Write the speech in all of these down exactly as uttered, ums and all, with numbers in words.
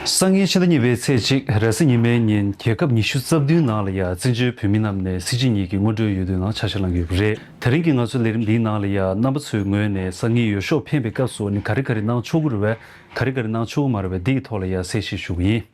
སང་ཉིན་ཕྱི་ཟླ་གཉིས་པའི་ཚེས་གཅིག་རེས་གཟའ་ཉི་མའི་ཉིན་རྒྱལ་ཁབ་ཉི་ཤུ་རྩ་བདུན་ནང་ལ་ཡ་བཙན་བྱོལ་བོད་མི་རྣམས་ནས་སྲིད་སྤྱི་གཉིས་ཀྱི་སྔོན་འགྲོའི་འོས་བསྡུ་ནང་ཆ་ཤས་བླངས་ཡོད་པ་རེད། དེ་རིང་གི་ང་ཚོའི་ལས་རིམ་འདིའི་ནང་ལ་ཡ་རྣམ་པ་ཚོའི་ངོས་ནས་སང་ཉིན་འོས་ཤོག་འཕེན་པའི་སྐབས་སུ་ནི་ག་རེ་ག་རེ་གནང་ཆོག་གི་རེད་པས། ག་རེ་ག་རེ་གནང་ཆོག་གི་མ་རེད་པས། འདི་ཡི་ཐོག་ལ་ཡ་གསལ་བཤད་ཞུ་གི་ཡིན།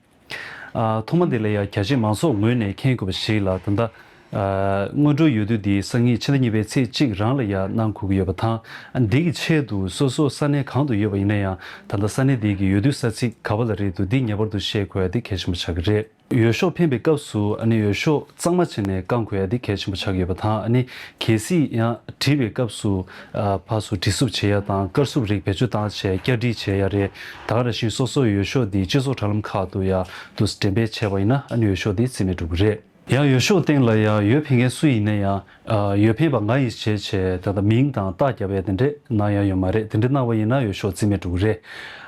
ཨ། ཐོག་མ་འདི་ལ་ཡ་རྒྱ་ཆེ་མང་ཚོགས་ངོས་ནས་མཁྱེན་དགོས་པ་ཞིག་ལ། ད་ལྟ་ཨ། སྔོན་འགྲོའི་འོས་བསྡུ་འདི་སང་ཉིན་ཕྱི་ཟླ་གཉིས་པའི་ཚེས་གཅིག་རང་ལ་ཡ་གནང་དགོས་ཀྱི་ཡོད་པ་དང་། ཨ། འདི་གི་ཆེད་དུ་སོ་སོ་ས་གནས་གང་དུ་ཡོད་པ་ཡིན་ན་ཡང་། ད་ལྟ་ས་གནས་འདི་གི་འོས་བསྡུ་ས་ཚིགས་ག་པ་ལ་རེད་འདུག་འདི་ངེས་པར་དུ་ཤེས་དགོས་ཡ་འདི་གལ་ཆེན་པོ་ཆགས་ཀྱི་རེད། འོས་ཤོག་འཕེན་པའི་སྐབས་སུ་ཨ་ནི་འོས་ཤོག་གཙང་མ་བྱས་ནས་བཀང་དགོས་ཡ་འདི་གལ་ཆེན་པོ་ཆགས་ཀྱི་ཡོད་པ་དང་། ཨ་ནི་གལ་སྲིད་ཡང་བྲིས་པའི་སྐབས་སུ་ཨ། ཕར་ཚུར་བྲིས་སུབ་བྱེད་ཡ་དང་། དཀར་སུབ་རིགས་བེད་སྤྱོད་བཏང་བྱས་བསྐྱར་བྲིས་བྱེད་ཡ་རེད། ད་ག་ནང་བཞིན་སོ་སོའི་འོས་ཤོག་འདི་སྤྱི་ཚོགས་དྲ་ལམ་ཁག་ཏུ་ཡ་དུ་འགྲེམས་སྤེལ་བྱས་པ་ཡིན་ན། ཨ་ནི་འོས་ཤོག་འདི་རྩིས་མེད་འགྲོ་གི་རེད། ཡང་འོས་ཤོག་སྟེང་ལ་ཡང་འོས་འཕེན་མཁན་སུ་ཡིན་ན་ཡང་། ཨ། འོས་འཕེན་པ་ང་ཡིན་ཞེས་བྱས་ད་ལྟ་མིང་དང་རྟགས་བརྒྱབ་ཡ་དེ་འདྲས་གནང་ཡ་ཡོད་མ་རེད། དེ་འདྲས་གནང་བ་ཡིན་ན་འོས་ཤོག་རྩིས་མེད་འགྲོ་གི་རེད།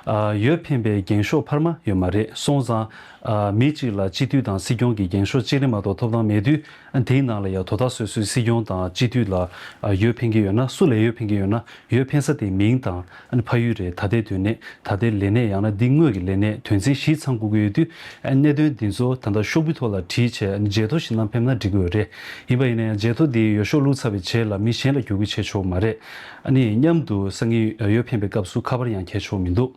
ཨ། འོས་འཕེན་པའི་འགེངས་ཤོག་འཕར་མ་ཡོད་མ་རེད། སོང་ཙང་། ཨ། མི་གཅིག་ལ་སྤྱི་འཐུས་དང་སྲིད་སྐྱོང་གི་འགེངས་ཤོག་གཅིག་རེ་མ་གཏོགས་ཐོབ་ཐང་མེད་དུས། ཨ། དེའི་ནང་ལ་ཡང་དོ་བདག་སོ་སོའི་སྲིད་སྐྱོང་དང་སྤྱི་འཐུས་ལ། ཨ། འོས་འཕེན་གྱི་ཡོད་ན། སུ་ལ་འོས་འཕེན་གྱི་ཡོད་ན། འོས་འཕེན་ས་དེའི་མིང་དང་། ཨ་ནི་ཕ་ཡུལ་རེད། ད་ལྟའི་སྡོད་གནས། ད་ལྟའི་ལས་གནས། ཡང་ན་འདི་དངོས་ཀྱི་ལས་གནས། དོན་ཚན་བཞི་ཚང་དགོས་ཀྱི་ཡོད་དུས། ཨ། གནད་དོན་འདི་ཚོ་ད་ལྟ་ཤོག་བུའི་ཐོག་ལ་བྲིས་བྱས། ཨ་ནི་བརྗེད་ཐོ་ཞིག་བསྣམས་ཕེབས་ན་འགྲིག་གི་ཡོད་རེད། ཡིན་པ་ཡིན་ན་ཡང་བརྗེད་ཐོ་འདི་འོས་ཤོག་བླུགས་ཚར་བའི་རྗེས་ལ་མི་གཞན་ལ་བསྒྱུར་བཅོས་བྱེད་ཆོག་མ་རེད། ཨ་ནི་མཉམ་དུ་སང་ཉིན་འོས་འཕེན་པའི་སྐབས་སུ་ཁ་པར་ཡང་འཁྱེར་ཆོག་མི་འདུག་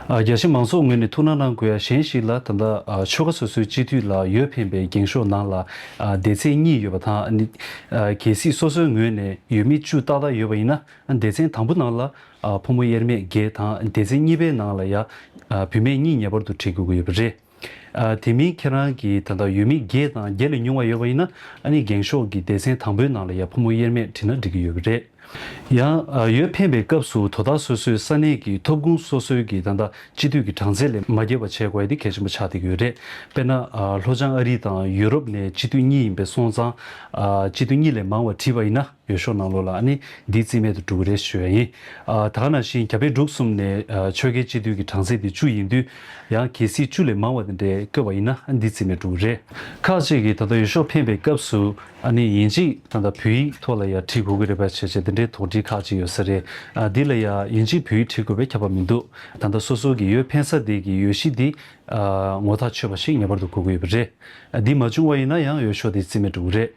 ཨ། རྒྱ་ཆེ་མང་ཚོགས་ངོས་ནས་ཐུགས་སྣང་གནང་དགོས་ཡ་གཞན་ཞིག་ལ། ད་ལྟ་ཨ། ཆོལ་ཁ་སོ་སོའི་སྤྱི་འཐུས་ལ་འོས་འཕེན་པའི་འགེངས་ཤོག་ནང་ལ། ཨ། སྡེ་ཚན་གཉིས་ཡོད་པ་དང་། ཨ་ནི། ཨ། གལ་སྲིད་སོ་སོའི་ངོས་ནས་འོས་མི་བཅུ་ཏག་ཏག་ཡོད་པ་ཡིན་ན། ཨ། སྡེ་ཚན་དང་པོ་ནང་ལ། ཨ། ཕོ་མོ་དབྱེར་མེད་བརྒྱད་དང་། སྡེ་ཚན་གཉིས་པའི་ནང་ལ་ཡ། ཨ། བུད་མེད་གཉིས་ངེས་པར་དུ་བྲིས་དགོས་ཀྱི་ཡོད་པ་རེད། ཨ། དེ་མིན་ཁྱེད་རང་གིས་ད་ལྟ་འོས་མི་བརྒྱད་དང་བརྒྱད་ལས་ཉུང་བ་ཡོད་པ་ཡིན་ན། ཨ་ནི་འགེངས་ཤོག་གི་སྡེ་ཚན་དང་པོའི་ནང་ལ་ཡ་ཕོ་མོ་དབྱེར་མེད་བྲིས་ན་འགྲིག་གི་ཡོད་པ་རེད། ཡང་། ཨ། འོས་འཕེན་པའི་སྐབས་སུ་དོ་བདག་སོ་སོའི་ས་གནས་ཀྱི་ཐོབ་ཁུངས་སོ་སོའི་གི་ད་ལྟ་སྤྱི་འཐུས་ཀྱི་གྲངས་ཚད་ལས་མ་བརྒལ་བ་བྱེད་དགོས་ཡ་དེ་གལ་ཆེན་པོ་ཆགས་བསྡད་ཀྱི་ཡོད་རེད། དཔེར་ན། ཨ། ལྷོ་བྱང་ཨ་རི་དང་ཡུ་རོབ་ནས་སྤྱི་འཐུས་གཉིས་ཡིན་པས་སོང་ཙང་། ཨ། སྤྱི་འཐུས་གཉིས་ལས་མང་བ་བྲིས་པ་ཡིན་ན། འོས་ཤོག་ནང་ལོགས་ལ་ཨ་ནི་འདི་རྩིས་མེད་དུ་འགྲོ་གི་རེད་ཞུ་ཡ་ཡིན། ཨ། ད་ག་ནང་བཞིན་རྒྱ་བལ་འབྲུག་གསུམ་ནས། ཨ། ཆོལ་ཁའི་སྤྱི་འཐུས་ཀྱི་གྲངས་ཚད་དེ་བཅུ་ཡིན་དུས། ཡང་གལ་སྲིད་བཅུ་ལས་མང་བ་དེ་འདྲས་བཀོད་པ་ཡིན་ན། ཨ། འདི་རྩིས་མེད་འགྲོ་གི་རེད། ཁག་ཅིག་གིས་ད་ལྟ་འོས་ཤོག་འཕེན་པའི་སྐབས་སུ་ཨ་ནི་ཡིན་གཅིག་ད་ལྟ་བོད་ཡིག་ཐོག་ལ་ཡ་བྲིས་དགོས་ཀྱི་རེད་པ་བྱས་བྱས་དེ་འདྲའི་དོགས་འདྲི་ཁག་ཅིག་ཡོད་ས་རེད། ཨ། འདི་ལ་ཡ་ཡིན་གཅིག་བོད་ཡིག་བྲིས་དགོས་པའི་ཁྱབ་པ་མི་འདུག་ད་ལྟ་སོ་སོ་གི་འོས་འཕེན་ས་དེ་གི་འོས་གཞི་འདི། ཨ། ངོ་ཐག་ཆོད་པ་ཞིག་ངེས་པར་དུ་དགོས་ཀྱི་ཡོད་པ་རེད། ཨ། འདི་མ་བྱུང་བ་ཡིན་ན་ཡང་འོས་ཤོག་དེ་རྩིས་མེད་འགྲོ་གི་རེད།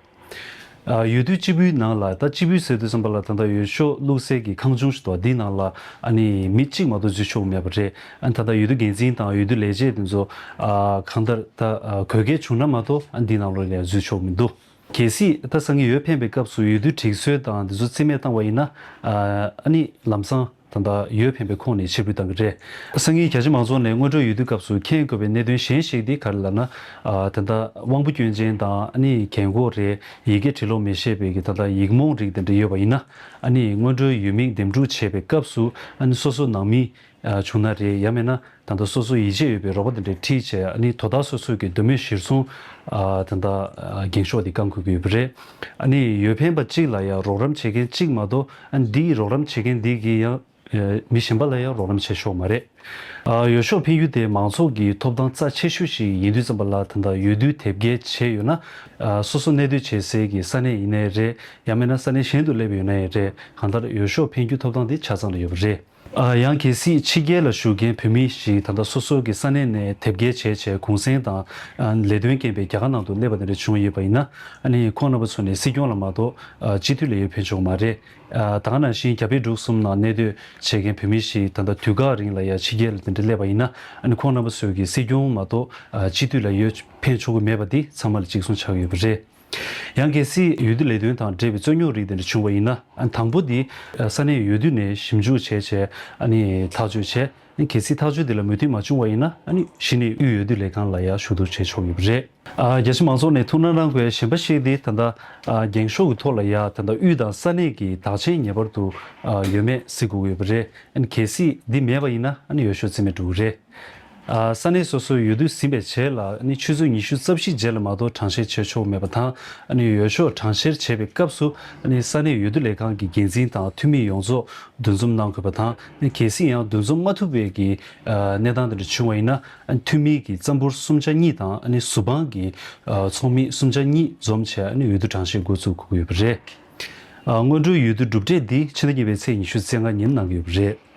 ཨ། འོས་བསྡུ་སྤྱི་པོའི་ནང་ལ། ད་སྤྱི་པོའི་ཟེར་དུས་ཙམ་པ་ལ་ད་ལྟ་འོས་ཤོག་བླུགས་སའི་གི་ཁང་ཆུང་ཞིག་འདུག་འདིའི་ནང་ལ་ཨ་ནི་མི་གཅིག་མ་གཏོགས་འཛུལ་ཆོག་གི་མེད་པ་རེད། ཨ། ད་ལྟ་འོས་བསྡུ་འགན་འཛིན་དང་འོས་བསྡུ་ལས་བྱེད་དེ་ཚོ། ཨ། གང་ལྟར་ད། ཨ། དགོས་གལ་བྱུང་ན་མ་གཏོགས། ཨ། འདིའི་ནང་ལོགས་ལ་འཛུལ་ཆོག་གི་མི་འདུག་གལ་སྲིད་ད་སང་ཉིན་འོས་འཕེན་པའི་སྐབས་སུ་འོས་བསྡུ་སྒྲིག་སྲོལ་དང་འདི་ཚོ་རྩིས་མེད་བཏང་བ་ཡིན་ན། ཨ། ཨ་ནི་ལམ་སང་ད་ལྟ་འོས་འཕེན་པའི་ཁོངས་ནས་ཕྱིར་འབུད་བཏང་གི་རེད། སང་ཉིན་རྒྱ་ཆེ་མང་ཚོགས་ནས་སྔོན་འགྲོའི་འོས་བསྡུ་སྐབས་སུ་མཁྱེན་དགོས་པའི་གནད་དོན་གཞན་ཞིག་འདི་ག་རེ་ལབ་ན། ཨ། ད་ལྟ་དབང་པོ་སྐྱོན་ཅན་དང་། ཨ་ནི་རྒན་གོག་རེད། ཡི་གེ་འབྲི་ཀློག་མི་ཤེས་པའི་གི་ད་ལྟ་ཡིག་རྨོངས་རིགས་དེ་འདྲ་ཡོད་པ་ཡིན་ན། ཨ་ནི་སྔོན་འགྲོའི་འོས་མི་འདེམས་སྒྲུག་བྱེད་པའི་སྐབས་སུ། ཨ་ནི་སོ་སོ་ནང་མི། ཨ། བྱུང་ན་རེད། ཡང་མིན་ན་ད་ལྟ་སོ་སོ་ཡིད་ཆེས་ཡོད་པའི་རོགས་པ་དེ་འདྲས་ཁྲིད་བྱས། ཨ་ནི་དོ་བདག་སོ་སོའི་གི་འདོད་མོས་གཞིར་བཟུང་། ཨ། ད་ལྟ་འགེངས་ཤོག་དེ་བཀང་དགོས་ཀྱི་ཡོད་པ་རེད། ཨ་ནི་འོས་འཕེན་པ་གཅིག་ལ་ཡང་རོགས་རམ་བྱེད་མཁན་གཅིག་མ་གཏོགས། ཨ། འདིའི་རོགས་རམ་བྱེད་མཁན་འདི་གིས་ཡང་། ཨ། མི་གཞན་པ་ལ་ཡང་རོགས་རམ་བྱེད་ཆོག་མ་རེད། ཨ། འོས་ཤོག་འཕེན་རྒྱུ་དེ་མང་ཚོགས་ཀྱི་ཐོབ་ཐང་རྩ་ཆེ་ཤོས་ཤིག་ཡིན་དུས་ཙམ་པ་ལ། ད་ལྟ་འོས་བསྡུ་དེབ་སྐྱེལ་བྱས་ཡོད་ན། ཨ། སོ་སོ་གནས་སྡོད་བྱེད་སའི་གི་ས་གནས་ཡིན་ནའི་རེད། ཡང་མིན་ན་ས་གནས་གཞན་དུ་སླེབས་ཡོད་ནའི་རེད། གང་ལྟར་འོས་ཤོག་འཕེན་རྒྱུ་ཐོབ་ཐང་དེ་ཆ་ཚང་ལ་ཡོད་པ་རེད། ཨ། ཡང་གལ་སྲིད་ཕྱི་རྒྱལ་ལ་བཞུགས་མཁན་བོད་མི་ཞིག་ད་ལྟ་སོ་སོ་གི་ས་གནས་ནས་དེབ་སྐྱེལ་བྱས་བྱས་གུང་སེང་དང་། ཨ། ལས་དོན་རྐྱེན་པས་རྒྱ་གར་ནང་དུ་སླེབས་པ་དེ་འདྲ་བྱུང་ཡོད་པ་ཡིན་ན། ཨ་ནི་ཁོང་རྣམ་པ་ཚོ་ནས་སྲིད་སྐྱོང་ལ་མ་གཏོགས། ཨ། སྤྱི་འཐུས་ལ་འོས་འཕེན་ཆོག་མ་རེད། ཨ། ད་ག་ནང་བཞིན་རྒྱ་བལ་འབྲུག་གསུམ་ནང་གནས་སྡོད་བྱེད་མཁན་བོད་མི་ཞིག་ད་ལྟ་དུས་བཀག་རིང་ལ་ཡ་ཕྱི་རྒྱལ་ལ་དེ་འདྲ་སླེབས་པ་ཡིན་ན། ཨ་ནི་ཁོང་རྣམ་པ་ཚོས་ཀྱི་སྲིད་སྐྱོང་མ་གཏོགས། ཨ། སྤྱི་འཐུས་ལ་འོས་འཕེན་ཆོག་གི་མེད་པ་འདི་ཚང་མ་ལ་གཅིག་མཚུངས་ཆགས་ཡོད་པ་རེད། ཡང་གལ་སྲིད་འོས་བསྡུ་ལས་དོན་དང་འབྲེལ་བའི་རྩོད་རྙོག་རིགས་དེ་འདྲ་བྱུང་བ་ཡིན་ན། ཨ། དང་པོ་དེ་ས་གནས་འོས་བསྡུ་ནས་ཞིབ་འཇུག་བྱས་བྱས། ཨ་ནི་ཐག་གཅོད་བྱས། གལ་སྲིད་ཐག་གཅོད་དེ་ལ་མོས་མཐུན་མ་བྱུང་བ་ཡིན་ན། ཨ་ནི་གཞི་ནས་དབུས་འོས་བསྡུ་ལས་ཁང་ལ་ཡང་ཞུ་གཏུག་བྱེད་ཆོག་ཡོད་པ་རེད། ཨ། རྒྱ་ཆེ་མང་ཚོགས་ནས་ཐུགས་སྣང་གནང་དགོས་གཞན་པ་ཞིག་དེ་ད་ལྟ། ཨ། འགེངས་ཤོག་གི་ཐོག་ལ་ཡང་ད་ལྟ་དབུས་དང་ས་གནས་ཀྱི་དག་ཆ་ངེས་པར་དུ། ཨ། ཡོད་མེད་གཟིགས་དགོས་ཀྱི་ཡོད་པ་རེད། ཨ་ནི་གལ་སྲིད་འདི་མེད་པ་ཡིན་ན། ཨ་ནི་འོས་ཤོག་རྩིས་མེད་འགྲོ་གི་རེད། ཨ། ས་གནས་སོ་སོའི་འོས་བསྡུ་ཟིན་པའི་རྗེས་ལ། ཨ་ནི་ཆུ་ཚོད་ཉི་ཤུ་རྩ་བཞི་རྗེས་ལ་མ་གཏོགས་གྲངས་བཤེར་བྱེད་ཆོག་མེད་པ་དང་། ཨ་ནི་འོས་ཤོག་གྲངས་བཤེར་བྱེད་པའི་སྐབས་སུ། ཨ་ནི་ས་གནས་འོས་བསྡུ་ལས་ཁང་གི་འགན་འཛིན་དང་འཐུས་མི་ཡོངས་རྫོགས་འདུ་འཛོམས་གནང་དགོས་པ་དང་། ཨ་ནི་གལ་སྲིད་ཡང་འདུ་འཛོམས་མ་ཐུབ་པའི་གི། ཨ། གནས་སྟངས་དེ་འདྲ་བྱུང་བ་ཡིན་ན། ཨ་ནི་འཐུས་མི་གི་རྩ་འབོར་གསུམ་ཆ་གཉིས་དང་། ཨ་ནི་ཟུར་དཔང་གི། ཨ། ཚོགས་མི་གསུམ་ཆ་གཉིས་འཛོམས་བྱས། ཨ་ནི་འོས་བསྡུ་གྲངས་བཤེར་འགོ་བཙུགས་དགོས་ཀྱི་ཡོད་པ་རེད། ཨ། སྔོན་འགྲོའི་འོས་བསྡུ་གྲུབ་འབྲས་འདི་ཕྱི་ཟླ་གཉིས་པའི་ཚེས་ཉི་ཤུ་རྩ་ལྔ་ཉིན་གནང་གི་ཡོད་པ་རེད།